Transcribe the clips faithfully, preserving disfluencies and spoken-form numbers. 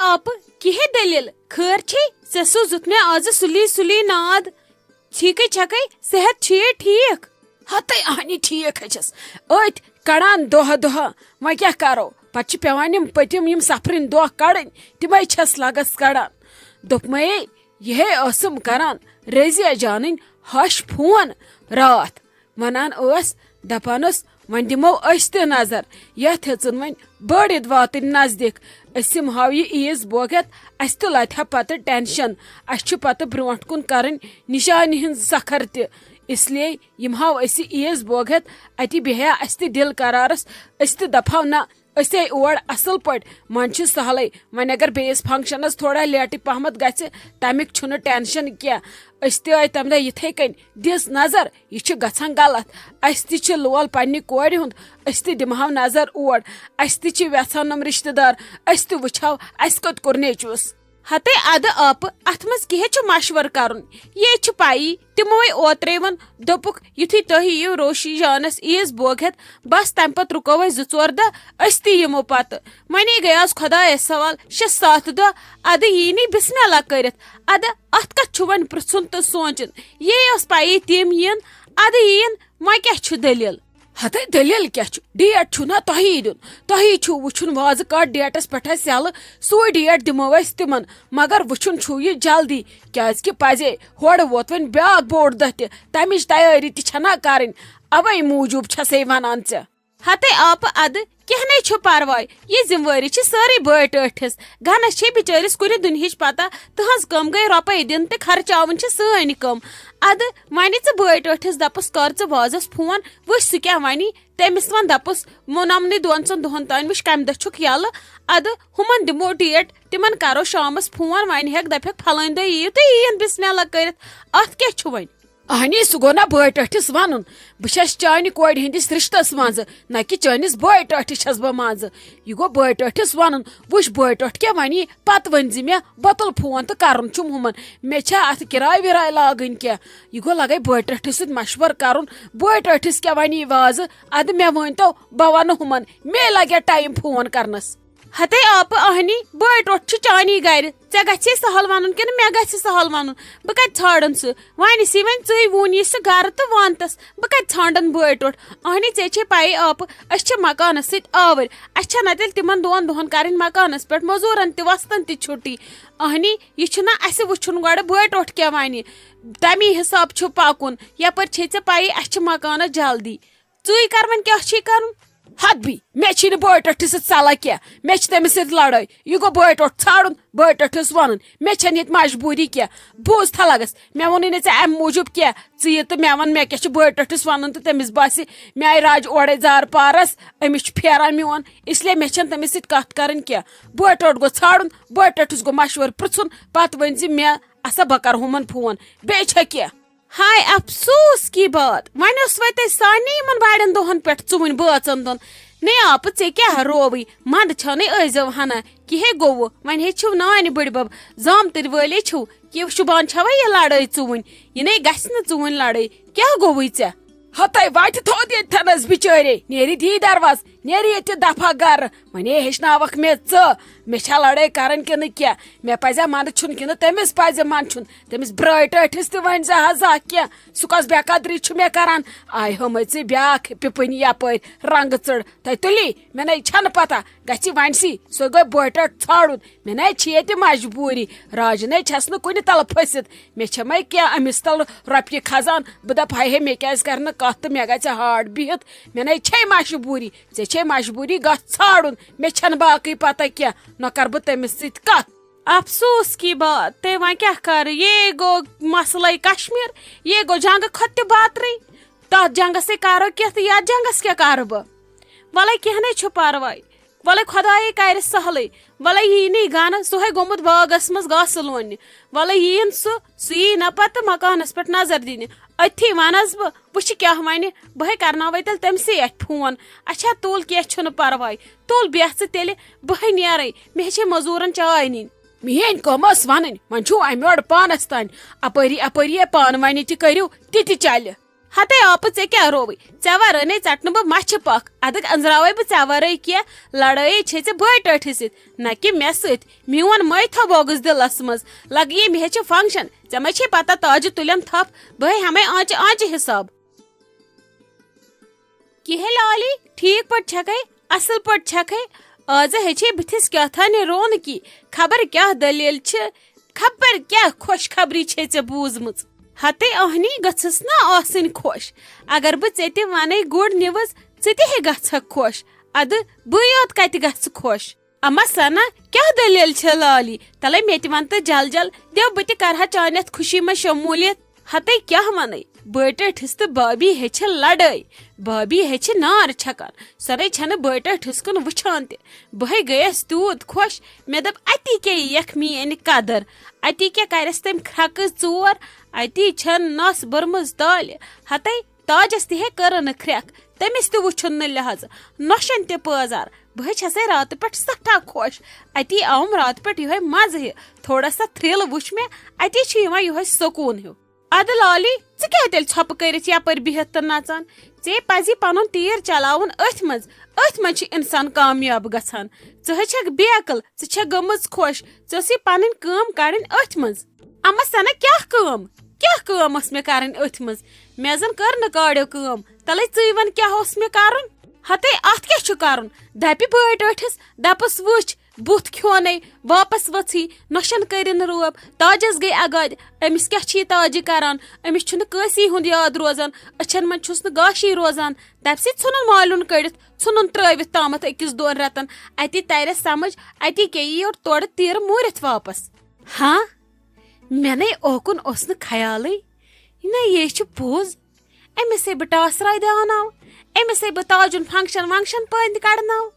آپہٕ، کیٛاہ دٔلیٖل؟ خٲر چھے؟ ژےٚ سوٗزُتھ مےٚ آزٕ سُلی سُلی ناد۔ ٹھیٖکٕے چھکھے؟ صحت چھُیے ٹھیٖک؟ ہتے اہنی ٹھیٖک ہے چھس۔ أتھۍ کڑان دۄہ دۄہ۔ وۄنۍ کیٛاہ کرو؟ پتہٕ چھِ پٮ۪وان یِم پٔتِم یِم سفرٕنۍ دۄہ کڑٕنۍ، تِمے چھس لگس کڑان۔ دوٚپمَے، یِہے ٲسٕم کران رضیہ جانٕنۍ ہش فون راتھ۔ ونان ٲس، دپان ٲس، وۄنۍ دِمو أسۍ تہِ نظر، یتھ ہیژٕن وۄنۍ بٔڑ عید واتٕنۍ نزدیٖک۔ أسۍ یِم ہاو یہِ عیٖز بوگ ہٮ۪تھ، اسہِ تہِ لتہِ ہا پتہٕ ٹینشن۔ اسہِ چھُ پتہٕ برونٛٹھ کُن کرٕنۍ نشانہِ ہٕنٛز سکھر تہِ۔ اس لیے یِم ہاو أسۍ یہِ عیٖز بوگ ہٮ۪تھ، اتی بیہیا اسہِ تہِ دِل قرارس۔ أسۍ تہِ دپہو نہ، أسۍ آے اور اصل پٲٹھۍ، وۄنۍ چھُ سہلٕے۔ وۄنۍ اگر بیٚیِس فنکشنس تھوڑا لیٹٕے پہمتھ گژھِ، تمیُک چھُنہٕ ٹینشن کینٛہہ۔ أسۍ تہِ آے تمہِ دۄہ یِتھے کٔنۍ، دِژ نظر، یہِ چھُ گژھان غلط۔ اسہِ تہِ چھُ لول پننہِ کورِ ہُنٛد، أسۍ تہِ دِمہو نظر اور۔ اسہِ تہِ چھِ ویژھان نۄم رشتہٕ دار، أسۍ تہِ وٕچھو اسہِ کوٚت کوٚر نیچوِس۔ ہتے ادٕ آپہٕ، اتھ منٛز کیٛاہ چھُ مشورٕ کرُن؟ یے چھُ پَیی، تِموے اوترے ووٚن، دوٚپُکھ، یُتھُے تُہۍ یِیِو روشی جانس عیٖز بوگ ہٮ۪تھ، بس تمہِ پتہٕ رُکو أسۍ زٕ ژور دۄہ، أسۍ تہِ یِمو پتہٕ۔ وۄنی گٔے آز خۄدایس سوال شےٚ ستھ دۄہ، ادٕ یی نہٕ بسم اللہ کٔرِتھ۔ ادٕ اتھ کتھ چھُ وۄنۍ پرژھُن تہٕ سونچُن؟ یے ٲس پَیی تِم یِن، ادٕ یِن، وۄنۍ کیٛاہ چھُ دٔلیٖل؟ ہتے دٔلیٖل کیٛاہ چھُ؟ ڈیٹ چھُ نا تۄہی دیُن۔ تۄہی چھُو وٕچھُن وازٕ کتھ ڈیٹس پٮ۪ٹھ آسہِ یَلہٕ، سُے ڈیٹ دِمو أسۍ تِمن۔ مگر وٕچھُن چھُو یہِ جلدی، کیٛازِ کہِ پزے ہورٕ ووت وۄنۍ بیٛاکھ بوٚڑ دۄہ تہِ، تمِچ تیٲری تہِ چھنا کرٕنۍ۔ اوے موٗجوٗب چھسے ونان ژےٚ۔ ہتے آپہٕ ادٕ، کینٛہہ نے چھُ پرواے، یہِ ذمہٕ وٲری چھِ سٲرٕے بٲے ٹٲٹھِس۔ گنس چھے بچٲرِس کُنہِ دُنہِچ پتہ، تہنٛز کٲم گٔے رۄپے دِنۍ تہٕ خرچاوٕنۍ چھِ سٲنۍ کٲم۔ ادٕ وۄنہِ ژٕ بٲے ٹٲٹھِس دپس، کر ژٕ وازس فون، وٕچھ سُہ کیٛاہ ونی۔ تٔمِس وَن دَپُس، ووٚنمنٕے دۄن ژۄن دۄہَن تام، وٕچھ کَمہِ دۄہ چھُکھ یَلہٕ۔ اَدٕ ہُمَن دِمو ڈیٹ، تِمَن کَرو شامَس فون، وۄنۍ ہٮ۪کھ دَپٮ۪کھ، "فَلٲنۍ دۄہ یِیِو تہٕ یِیِن بِسمِ اللہ کٔرِتھ۔" اَتھ کیٛاہ چھُ وۄنۍ؟ اَہنی، سُہ گوٚو نا بٲے ٹٲٹھِس وَنُن، بہٕ چھَس چانہِ کورِ ہِنٛدِس رِشتَس منٛزٕ، نہ کہِ چٲنِس بٲے ٹٲٹھِس چھَس بہٕ منٛزٕ۔ یہِ گوٚو بٲے ٹٲٹھِس وَنُن۔ وٕچھ، بٲے ٹٲٹھ کیٛاہ وَنہِ، پَتہٕ ؤنۍ زِ مےٚ، بۄتُل فون تہٕ کَرُن چھُم ہُمَن۔ مےٚ چھا اَتھ کِراے وِراے لاگٕنۍ کیٛاہ؟ یہِ گوٚو لگے بٲے ٹٲٹھِس سۭتۍ مشور کرُن۔ بٲے ٹٲٹھِس کیٛاہ ونہِ یہِ وازٕ؟ ادٕ مےٚ ؤنۍ تو، بہٕ ونہٕ ہُمن، مے لگیا ٹایم فون کرنس۔ ہتے آپہٕ اہنی، بٲے ٹوٹھ چھُ چانی گرِ۔ ژےٚ گژھِ سہل ونُن کِنہٕ مےٚ گژھِ سہل ونُن؟ بہٕ کتہِ ژھانڈن سُہ؟ وۄنۍ یِسی وۄنۍ ژٕے ووٗن یہِ سُہ گرٕ تہٕ وَن تس، بہٕ کتہِ ژھانڈن بٲے ٹوٹھ؟ اہنی، ژےٚ چھے پَیی آپہٕ، أسۍ چھِ مکانس سۭتۍ آوٕرۍ۔ اَسہِ چھےٚ نہ تیٚلہِ تِمن دۄن دۄہن کرٕنۍ مکانس پٮ۪ٹھ مٔزوٗرن تہِ وۄستن تہِ چھُٹی۔ اہنی، یہِ چھُنہ اَسہِ وٕچھُن گۄڈٕ بٲے ٹوٹھ کیٛاہ ونہِ۔ تمی حساب چھُ پکُن۔ یپٲرۍ چھے ژےٚ پَیی، اَسہِ چھِ مکانس جلدی۔ ژٕے کر وۄنۍ، کیٛاہ چھے کرُن؟ ہتبی، مےٚ چھِنہٕ بٲے ٹوٹھِس سۭتۍ صلاح کینٛہہ۔ مےٚ چھِ تٔمِس سۭتۍ لڑٲے۔ یہِ گوٚو بٲے ٹوٹھ ژھانڈُن، بٲے ٹوٹھِس ونُن۔ مےٚ چھَنہٕ ییٚتہِ مجبوٗری کینٛہہ۔ بوز تھا لگس، مےٚ ووٚنُے نہٕ ژےٚ امہِ موٗجوٗب کینٛہہ۔ ژٕ یہِ تہٕ مےٚ ون، مےٚ کیٛاہ چھُ بٲے ٹوٹھِس ونُن تہٕ تٔمِس باسہِ مےٚ آیہِ راج اورے زار پارس، أمِس چھُ پھیران میون، اس لیے مےٚ چھَنہٕ تٔمِس سۭتۍ کتھ کرٕنۍ کینٛہہ۔ بٲے ٹوٹھ گوٚو ژھانڈُن، بٲے ٹوٹھِس گوٚو مشورٕ پرژھُن، پتہٕ ؤنۍ زِ مےٚ، اسا بہٕ کرٕ ہُمن فون۔ بیٚیہِ چھا کینٛہہ؟ ہاے افسوس کی بات، وۄنۍ اوس وۄنۍ تۄہہِ سارنٕے یِمن بڑٮ۪ن دۄہن پٮ۪ٹھ ژُوٕنۍ بٲژن دۄن۔ نے آپہٕ، ژےٚ کیٛاہ رووٕے؟ منٛدٕ چھٲنے ٲسۍزٮ۪و ہنا۔ کِہے گوٚوٕ، وۄنۍ ہے چھِو نانہِ بٕڈبب زامتٕرۍ وٲلے چھِو۔ کہِ شُبان چھوا یہِ لڑٲے ژُوٕنۍ؟ یہِ نے گژھِ نہٕ ژُوٕنۍ لڑٲے۔ کیٛاہ گوٚوٕے ژےٚ؟ ہتاے واتہِ تھوٚد ییٚتہِ تھنس بِچٲرے، نیرِ دی درواز، نیرِ ییٚتہِ دفعہ گرٕ۔ وۄنۍ ہے ہیٚچھناوکھ مےٚ ژٕ، مےٚ چھا لڑٲے کرٕنۍ کِنہٕ کیٛاہ؟ مےٚ پزیا منٛدٕ چھُن کِنہٕ تٔمِس پزِ منٛد چھُن؟ تٔمِس برٲے ٹٲٹھِس تہِ ؤنۍ زِ ہا زانٛہہ کینٛہہ، سُہ کۄس بے قدری چھُ مےٚ کران؟ آے ہٲمٕے ژٕ بیٛاکھ پِپٕنۍ یپٲرۍ رنٛگہٕ ژٔڑ۔ تۄہہِ تُلی؟ مےٚ نے چھنہٕ پتہ، گژھِ وۄنۍ سی، سُہ گوٚو بٲے ٹٲٹھ ژھانڈُن۔ مےٚ نے چھِ ییٚتہِ مجبوٗری، راجہِ نے چھس نہٕ کُنہِ تلہٕ پھٔسِتھ۔ مےٚ چھےٚ مَے کینٛہہ أمِس تل رۄپیہِ کھسان؟ بہٕ دَپہٕ، ہاے ہے، مےٚ کیٛازِ کَرِ نہٕ کَتھ تہٕ مےٚ گژھِ ہارٹ بِہِتھ؟ مےٚ نے چھے مجبوٗری، ژےٚ چھے مجبوٗری، گژھ ژھانڈُن۔ مےٚ چھَنہٕ باقٕے پَتہ کینٛہہ، نہ کَرٕ بہٕ تٔمِس سۭتۍ کَتھ۔ افسوس کی بات، تیٚلہِ وۄنۍ کیٛاہ کَرٕ؟ یے گوٚو مسلَے کشمیر، یے گوٚو جنگہٕ کھۄتہٕ تہِ باترٕے۔ تَتھ جنگَسٕے کَرو کینٛہہ تہٕ یَتھ جنگَس کیٛاہ کَرٕ بہٕ؟ وَلَے کینٛہہ نے چھُ پَرواے۔ وَلَے خۄدایے کَرِ سہلٕے۔ وَلَے یی نہٕ یہِ گَنہٕ، سُہ ہے گوٚمُت باغَس منٛز گاسہٕ لوننہِ۔ وَلَے یِیِن سُہ، سُہ یی نہ پَتہٕ مکانَس پٮ۪ٹھ نظر دِنہِ۔ أتھی وَنَس بہٕ، وٕچھِ کیٛاہ وَنہِ، بہٕ ہے کَرناوَے تیٚلہِ تٔمسٕے اَتھِ فون۔ اچھا تُل، کینٛہہ چھُنہٕ پَرواے، تُل بیٚہہ ژٕ تیٚلہِ، بہٕ ہے نیرَے، مےٚ ہے چھے مٔزوٗرَن چاے نِنۍ۔ میٛٲنۍ کٲم ٲس وَنٕنۍ، وۄنۍ چھُو اَمہِ یورٕ پانَس تام۔ اَپٲری اَپٲری ہے پانہٕ وَنہِ تہِ کٔرِو، تہِ تہِ چَلہِ۔ ہتے آپہٕ، ژےٚ کیٛاہ رووٕے؟ ژےٚ ورٲے نے ژٹنہٕ بہٕ مَچھِ پکھ۔ ادٕ أنٛزراوے بہٕ ژےٚ ورٲے کینٛہہ۔ لڑٲیی چھے ژےٚ بٲے ٹٲٹھِس سۭتۍ، نہ کہِ مےٚ سۭتۍ۔ میون مے تھاو بوگُس دِلس منٛز۔ لگہٕ ییٚمہِ ہیٚچھِ function۔ ژےٚ ما چھے پتہ تاجہِ تُلن تھپھ؟ بہٕ ہے ہٮ۪مے آنچہِ آنچہِ حساب۔ کِہے لالی، ٹھیٖک پٲٹھۍ چھکھے؟ اصل پٲٹھۍ چھکھے؟ آز ہیٚچھے بٕتھِس کیٛاہ تھانہِ رونقی۔ خبر کیٛاہ دٔلیٖل چھِ، خبر کیٛاہ خۄش خبری چھے ژےٚ بوٗزمٕژ۔ ہتے آہنی، گٔژھٕس نا آسٕنۍ خۄش۔ اگر بہٕ ژےٚ تہِ ونے good news، ژٕ تہِ ہے گژھکھ خۄش۔ ادٕ بٕے یوت کتہِ گژھٕ خۄش؟ اما سنا، کیٛاہ دٔلیٖل چھےٚ لالی؟ تلے مےٚ تہِ وَن تہٕ جل جل، دٮ۪و بہٕ تہِ کرٕ ہا چانہِ یَتھ خوشی منٛز شموٗلیت۔ ہتے کیٛاہ وَنَے، بٲے ٹٲٹھِس تہٕ بابی ہیٚچھِ لڑٲے، بابی ہیٚچھِ نار چھکان، سۄ نے چھَنہٕ بٲے ٹٲٹھِس کُن وٕچھان تہِ۔ بہٕ ہے گٔیَس تیوٗت خۄش، مےٚ دوٚپ، اَتی کیٛاہ یِیَکھ میٛٲنۍ قدر، اَتی کیٛاہ کَرٮ۪س تٔمۍ کھرٛکہٕ ژور، اَتی چھَن نَس بٔرمٕژ دالہِ۔ ہتے تاجس تہِ ہے کٔرٕن نہٕ کھرٛکھ، تٔمِس تہِ وُچھُن نہٕ لحاظ، نۄشن تہِ پٲزار۔ بہٕ ہے چھسے راتہٕ پٮ۪ٹھ سٮ۪ٹھاہ خۄش۔ اتی آوُم راتہٕ پٮ۪ٹھ یِہوٚے مزٕ ہیہِ، تھوڑا سا thrill وُچھ مےٚ، اتی چھُ یِوان یِہوٚے سکوٗن ہیوٗ۔ ادٕ لالی، ژٕ کیٛاہ تیٚلہِ ژھۄپہٕ کٔرِتھ یپٲرۍ بِہِتھ تہٕ نژان؟ ژےٚ پزی پنُن تیٖر چلاوُن أتھۍ منٛز، أتھۍ منٛز چھُ انسان کامیاب گژھان۔ ژٕ ہے چھکھ بے عقل، ژٕ چھکھ گٔمٕژ خۄش، ژےٚ ٲسٕے پنٕنۍ کٲم کڑٕنۍ أتھۍ منٛز۔ اما سنا، کیٛاہ کٲم؟ کیٛاہ کٲم ٲس مےٚ کرٕنۍ أتھۍ منٛز؟ مےٚ زن کٔر نہٕ کاڑیو کٲم۔ تلے ژٕے وَن، کیٛاہ اوس مےٚ کرُن؟ ہتے، اتھ کیٛاہ چھُ کرُن؟ دپہِ بٲے ٹٲٹھِس، دپس، وٕچھ، بُتھ کھیونَے، واپس ؤژھی، نۄشن کٔرِن رٲب، تاجس گٔے اگادِ۔ أمِس کیٛاہ چھِ یہِ تاجہِ کران؟ أمِس چھُنہٕ کٲنٛسی ہُنٛد یاد روزان، أچھن منٛز چھُس نہٕ گاشی روزان۔ دپہِ سٕے ژھُنُن مالیُن کٔڑِتھ، ژھُنُن ترٲوِتھ تامتھ أکِس دۄن رٮ۪تن۔ اتی ترٮ۪س سمجھ، اتی کیٛاہ یی یورٕ تورٕ تیٖرٕ موٗرِتھ واپس۔ ہاں، مےٚ نے اوکُن اوس نہٕ خیالٕے۔ نہ، یے چھُ پوٚز۔ أمِس ہے بہٕ ٹاسراے دیاوناو، أمِس ہے بہٕ تاجُن function ونکشن پٔنٛدۍ کڑناو،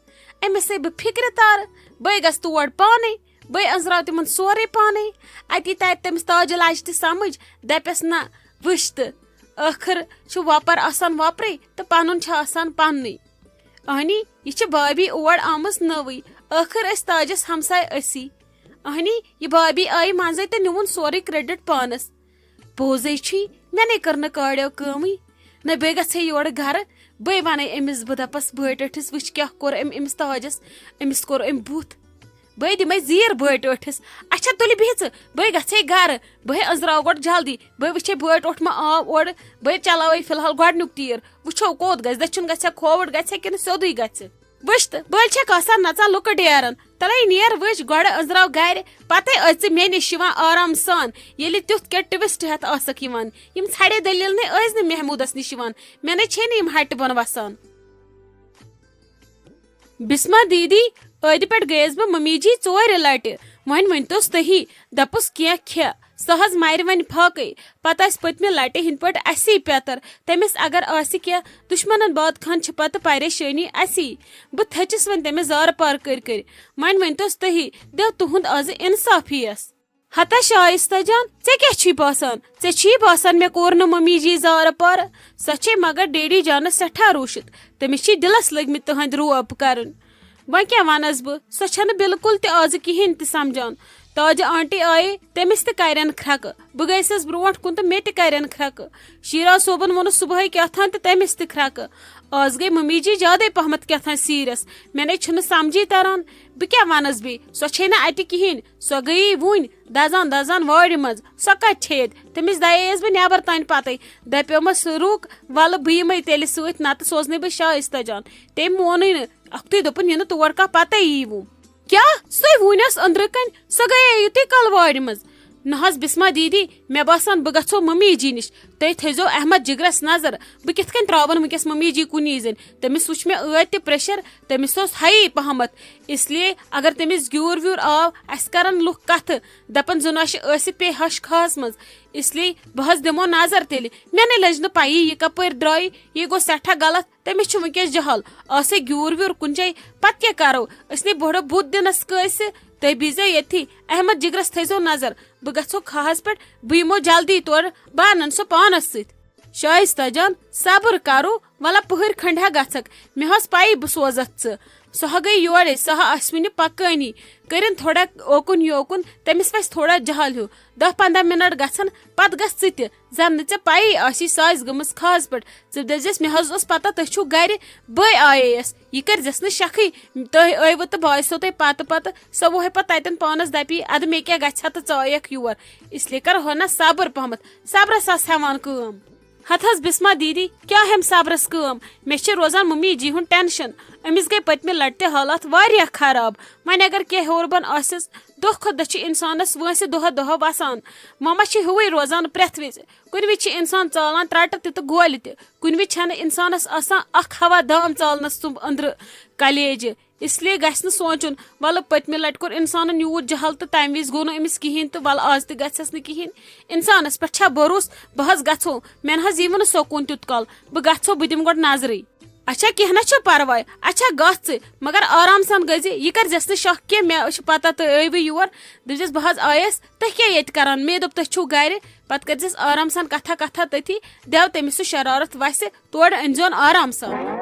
أمِس ہے بہٕ فِکرِ تارٕ، بٔے گژھٕ تور پانے، بٔے أنٛزراو تِمن سورُے پانے۔ اتی ترِ تٔمِس تاجہِ لجہِ تہِ سمجھ، دپٮ۪س، نہ، وٕچھ تہٕ، ٲخٕر چھُ وۄپر آسان وۄپرٕے تہٕ پنُن چھُ آسان پننُے۔ اہنی، یہِ چھِ بابی اور آمٕژ نٔوٕے، ٲخٕر ٲسۍ تاجس ہمساے أسی۔ اہنی، یہِ بابی آیہِ منٛزے تہٕ نیوٗن سورُے credit پانس۔ پوٚزے چھُے، مےٚ نے کٔر نہٕ کاڑیو کٲمٕے۔ نہ، بیٚیہِ گژھے یورٕ گرٕ، بٔے وَنے أمِس، بہٕ دَپَس، بٲے ٹٲٹھِس وٕچھ کیٛاہ کوٚر أمۍ أمِس تاجَس، أمِس کوٚر أمۍ بُتھ۔ بٔے دِمَے زیٖر بٲے ٹٲٹھِس۔ اچھا، تُلہِ بِہِژٕ، بٔے گژھے گرٕ، بٔے أنٛزراو گۄڈٕ جلدی، بٔے وٕچھے بٲے ٹوٹھ ما آو اورٕ، بٔے چلاوے فی الحال گۄڈٕنیُک تیٖر، وٕچھو کوٚت گژھِ، دٔچھُن گژھِ کھووُر گژھِ کِنہٕ سیوٚدُے گژھِ۔ وٕچھ تہٕ، بٔلۍ چھَکھ آسان نژان لُکہٕ ڈیرن۔ تلے نیر وٕچھ، گۄڈٕ أنٛزراو گرِ، پتے ٲسۍ ژٕ مےٚ نِش یِوان آرام سان، ییٚلہِ تیُتھ کینٛہہ twist ہٮ۪تھ آسکھ یِوان۔ یِم ژھڑے دٔلیٖل نے ٲسۍ نہٕ محموٗدس نِش یِوان، مےٚ نے چھے نہٕ یِم ہٹہِ بۄن وسان۔ بسمہ دیدی، ٲدِ پٮ۪ٹھ گٔیس بہٕ ممی جی ژورِ لٹہِ، وۄنۍ ؤنۍتوس تُہی، دپُس کینٛہہ کھےٚ، سۄ حظ مرِ وۄنۍ فاقے، پتہٕ آسہِ پٔتمہِ لٹہِ ہٕنٛدۍ پٲٹھۍ اسی پیتر، تٔمِس اگر آسہِ کینٛہہ دُشمنن باد خان چھِ پتہٕ پریشٲنی اسی۔ بہٕ تھٔچِس وۄنۍ تٔمِس زارٕ پار کٔرۍ کٔرۍ۔ وۄنۍ ؤنۍتوس تُہی، دِو تُہُنٛد آزٕ انصافیَس۔ ہتا شایستہ جان، ژےٚ کیٛاہ چھی باسان؟ ژےٚ چھی باسان مےٚ کوٚر نہٕ ممی جی زارٕ پارٕ؟ سۄ چھے مگر ڈیڈی جانس سٮ۪ٹھاہ روٗشِتھ۔ تٔمِس چھی دِلس لٔگۍ مٕتۍ تُہنٛدۍ روب کرٕنۍ۔ وۄنۍ کیٛاہ ونس بہٕ؟ سۄ چھنہٕ بالکل تہِ آزٕ کِہیٖنۍ تہِ سمجھان۔ تاجہِ آنٹی آیے، تٔمِس تہِ کرٮ۪ن کھرٛکہٕ۔ بہٕ گٔیسَس برونٛٹھ کُن تہٕ مےٚ تہِ کرٮ۪ن کھرٛکہٕ۔ شیراز صٲبن ووٚنُس صبحٲے کیٛاہ تھام تہٕ تٔمِس تہِ کھرٛکہٕ۔ آز گٔے ممی جی زیادَے پہمتھ کیٛاہ تھام serious۔ مےٚ نے چھُنہٕ سمجھی تران، بہٕ کیٛاہ ونس بیٚیہِ؟ سۄ چھے نہٕ اتہِ کِہیٖنۍ۔ سۄ گٔیی وُنۍ دزان دزان وارِ منٛز۔ سۄ کتہِ چھے ییٚتہِ؟ تٔمِس دَیے یَس بہٕ نٮ۪بر تانۍ پتَے۔ دپیومس، رُک، ولہٕ بہٕ یِمَے تیٚلہِ سۭتۍ، نتہٕ سوزنے بہٕ شایستہ جان۔ تٔمۍ مونُے نہٕ۔ اکھتُے دوٚپُن، یہِ نہٕ تور کانٛہہ پتے یی وُم۔ کیٛاہ؟ سُے وُنٮ۪س أنٛدرٕ کنۍ، سۄ گٔیے یُتُے کل وارِ منٛز۔ نہ حظ بسمہ دیدی، مےٚ باسان بہٕ گژھو ممی جی نِش۔ تُہۍ تھٲیزیو احمد جگرس نظر، بہٕ کِتھ کٔنۍ ترٛاوَن وٕنکیٚس ممی جی کُنی زٔنۍ؟ تٔمِس وٕچھ مےٚ ٲدۍ تہِ pressure، تٔمِس اوس high پہمتھ۔ اس لیے اگر تٔمِس گیوٗر ویوٗر آو، اَسہِ کرن لُکھ کتھٕ، دپن زُناشہِ ٲسِتھ پیٚیہِ ہش کھہس منٛز۔ اس لیے بہٕ حظ دِمو نظر تیٚلہِ۔ مےٚ نے لٔج نہٕ پیی یہِ کپٲرۍ درٛایہِ، یہِ گوٚو سٮ۪ٹھاہ غلط۔ تٔمِس چھُ وٕنکیٚس جہل، آسے گیوٗر ویوٗر کُنہِ جایہِ، پتہٕ کیٛاہ کرو؟ أسۍ نے بۄڑو بُتھ دِنس کٲنٛسہِ۔ تُہۍ بِہزیو ییٚتھی، احمد جگرس تھٲیزیو نظر۔ بہٕ گژھو کھہس پٮ۪ٹھ، بہٕ یِمو جلدی تورٕ، بہٕ انن سۄ پانس سۭتۍ۔ شایستہ جان، صبر کرو، وَلہ پٕہٕرۍ کھنٛڈ ہا گژھکھ، مےٚ ٲس پَیی بہٕ سوزَتھ ژٕ۔ سۄ ہا گٔے یورے، سۄ ہا آسہِ وُنہِ پکٲنی۔ کٔرِن تھوڑا اوکُن یوکُن، تٔمِس وَسہِ تھوڑا جہل ہیوٗ۔ دَہ پنٛداہ منٹ گژھن، پتہٕ گژھ ژٕ تہِ۔ زن نہٕ ژےٚ پَیی آسی، سۄ آسہِ گٔمٕژ خاص پٲٹھۍ۔ ژٕ دٔپزٮ۪س، مےٚ حظ اوس پتہ تُہۍ چھِو گرِ، بٕے آیے یس۔ یہِ کٔرۍزٮ۪س نہٕ شکھٕے، تُہۍ ٲیوٕ تہٕ باسیو تۄہہِ پتہٕ پتہٕ۔ سۄ وۄہے پتہٕ تَتٮ۪ن پانس دپی، ادٕ مےٚ کیٛاہ گژھِ ہا تہٕ ژٕ آیکھ یور۔ اس لیے کر ہو نا صبر پہمتھ، صبرس آس ہٮ۪وان کٲم۔ ہتہٕ حظ بسمہ دیدی، کیٛاہ ہٮ۪م صبرس کٲم؟ مےٚ چھِ روزان ممی جی ہُنٛد ٹینشن۔ أمِس گٔے پٔتمہِ لٹہِ تہِ حالات واریاہ خراب۔ وۄنۍ اگر کینٛہہ ہیوٚر بۄن آسٮ۪س، دۄہ کھۄتہٕ دۄہ چھِ انسانس وٲنٛسہِ دۄہ دۄہ وسان۔ مما چھِ ہیوٗوٕے روزان پرٛٮ۪تھ وِزِ۔ کُنہِ وِزِ چھِ انسان ژالان ترٛٹہٕ تہِ تہٕ گولہِ تہِ۔ کُنہِ وِزِ چھنہٕ انسانس آسان اکھ ہوا دام ژالنس سُمب أنٛدرٕ کلیجہِ۔ اس لیے گژھِ نہٕ سونٛچُن، وَلہٕ پٔتمہِ لٹہِ کوٚر انسانن یوٗت جہل تہٕ تمہِ وِزِ گوٚو نہٕ أمِس کِہیٖنۍ تہٕ وَلہٕ آز تہِ گژھٮ۪س نہٕ کِہیٖنۍ۔ انسانس پٮ۪ٹھ چھا بھروسہٕ؟ بہٕ حظ گژھو، مےٚ نہ حظ ییٖوٕ نہٕ سکوٗن تیُت کال۔ بہٕ گژھو، بہٕ دِمہٕ گۄڈٕ نظرٕے۔ اچھا، کینٛہہ نہ چھُ پرواے۔ اچھا، گژھ ژٕ، مگر آرام سان گٔژھزِ۔ یہِ کر زٮ۪س نہٕ شکھ کینٛہہ، مےٚ چھِ پتہ تُہۍ ٲیوٕ یور۔ دٔپزٮ۪س، بہٕ حظ آیس، تُہۍ کیٛاہ ییٚتہِ کران؟ مےٚ دوٚپ، تُہۍ چھِو گرِ۔ پتہٕ کٔرزٮ۪س آرام سان کتھا کتھا تٔتھی، دٮ۪و تٔمِس سُہ شرارت وسہِ، تورٕ أنۍزیون آرام سان۔